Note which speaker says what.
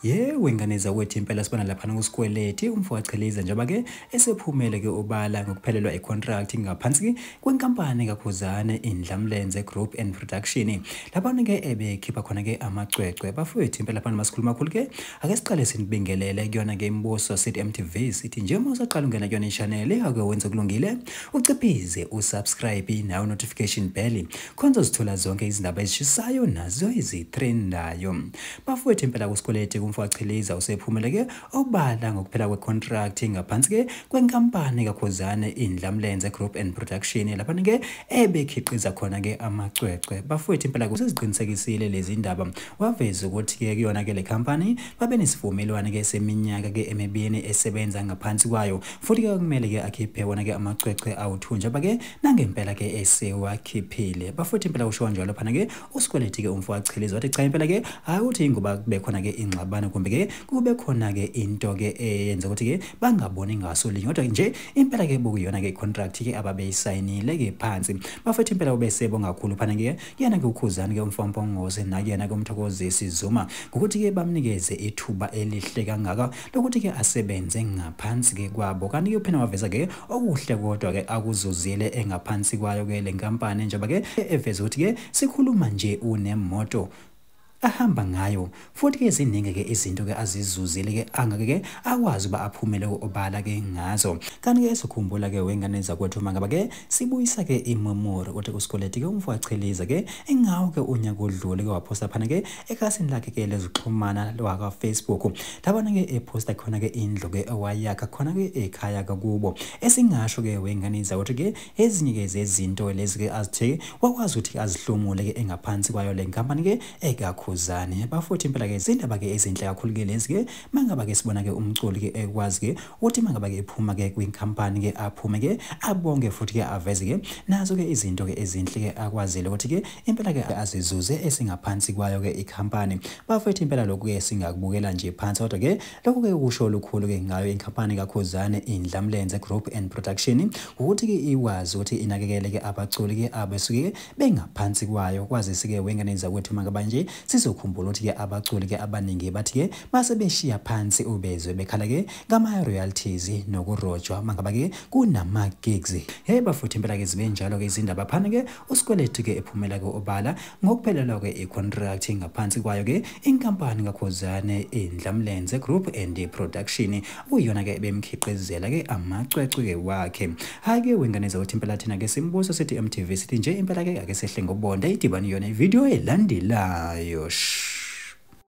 Speaker 1: Wenganeza wethu impela sibona lapha kusikweleti umfowachiliza njengoba ke esephumele ke ubala ngokuphelelwa icontract ngaphansi kwenkampani kakhuzane Indlamlenze Group and Production. Lapha ke ebekhipha khona ke amacwecwe bafowethu impela lapha masikhuluma kakhulu ke ake siqale sinibingelele kuyona ke imbuso sithi MTV sithi nje uma usaqala ungena kuyona i-channel ake wenze kulungile uciphize usubscribe nayo notification bell khonza uzithola zonke izindaba ezishisayo nazo ezitrendayo. Bafowethu impela kusikweleti umfowachiliza usephumele ke obala ngokuphela kwecontract ngaphansi ke kwenkampani kakhuzane Indlamlenze Group and Production lapha ke ebekhiqiza khona ke amacwecwe. Bafowethu impela kusiziqinisekisile lezi ndaba waveza ukuthi ke kuyona ke le company babe nesivumelwano ke seminyaka ke emibini esebenza ngaphansi kwayo futhi ke kumele ke akhiphe wona ke amacwecwe awuthunja bake nangempela ke esewakhiphile. Bafowethu impela usho njalo phana ke usikweleti ke umfowachiliza wathi cha impela ke akuthi ingoba kube khona ke ingxabano kumbe ke kube khona ke into ke eyenza ukuthi ke bangaboni ngaso linye kodwa nje impela ke bokuyona ke contract ke ababeyisayinile ke phansi. Bafethu impela ubesebonga kakhulu phana ke yena ke ukhuzana ke umfampongoze nakuyena ke umthokozisi Zuma ukuthi ke bamnikeze ithuba elihle kangaka lokuthi ke asebenze ngaphansi ke kwabo kanti ke phela waveza ke okuhle kodwa ke akuzuzile engaphansi kwayo ke le nkampani njengoba ke eveza ukuthi ke sikhuluma nje unemoto ahamba ngayo futhi ke ziningi ke izinto ke azizuzile ke angake ke akwazi ba aphumele obala ke ngazo kanti ke sikhumbula ke wengane zakwethu mangaba ke sibuyisa ke imemory ukuthi usikweleti ke umfowachiliza ke engawo ke unyaka odlule ke waphosta phana ke ekhasini lakhe ke lezoxhumana lwaka Facebook labona ke eposta khona ke indlu ke owayakha khona ke ekhaya kakubo esingasho ke wengane zakwethu ke ezinye ke zezinto lezi ke azithe wakwazi ukuthi azihlomule ke engaphansi kwayo le nkampani ke khuzane. Bafowethu impela ke izindaba ke ezinhle kakhulu ke lezi ke mangaba ke sibona ke umculi ke ekwazi ke ukuthi mangaba ke ephuma ke kwinkampani ke aphume ke abonge futhi ke aveze ke nazo ke izinto ke ezinhle ke akwazile ukuthi ke impela ke azizuze esingaphansi kwayo ke ikhampani. Bafowethu impela lokhu ke singakubukela nje phansi kodwa ke lokhu ke kusho lukhulu ke ngayo inkampani kakhuzane Indlamlenze Group and Production ukuthi ke iwazi ukuthi inakekele ke abaculi ke abesuke bengaphansi kwayo kwazise ke wengane zakwethu mangaba nje sizokhumbula ukuthi ke abaculi ke abaningi bathi ke base beshiya phansi ubezwe bekhala ke ngama royalties nokurojwa mangaba ke kunama gigs. Bafuthu impela ke zibe njalo ke izindaba phana ke usikweleti ke ephumela ke obala ngokuphelelwa ke icontract ngaphansi kwayo ke inkampani kakhuzane Indlamlenze Group and Production kuyona ke bemkhiqizela ke amacwecwe ke wakhe. Hayi ke wenganeza ukuthi impela thina ke simbuso sithi MTV sithi nje impela ke ake sehle ngobonda idibani yona ivideo elandelayo.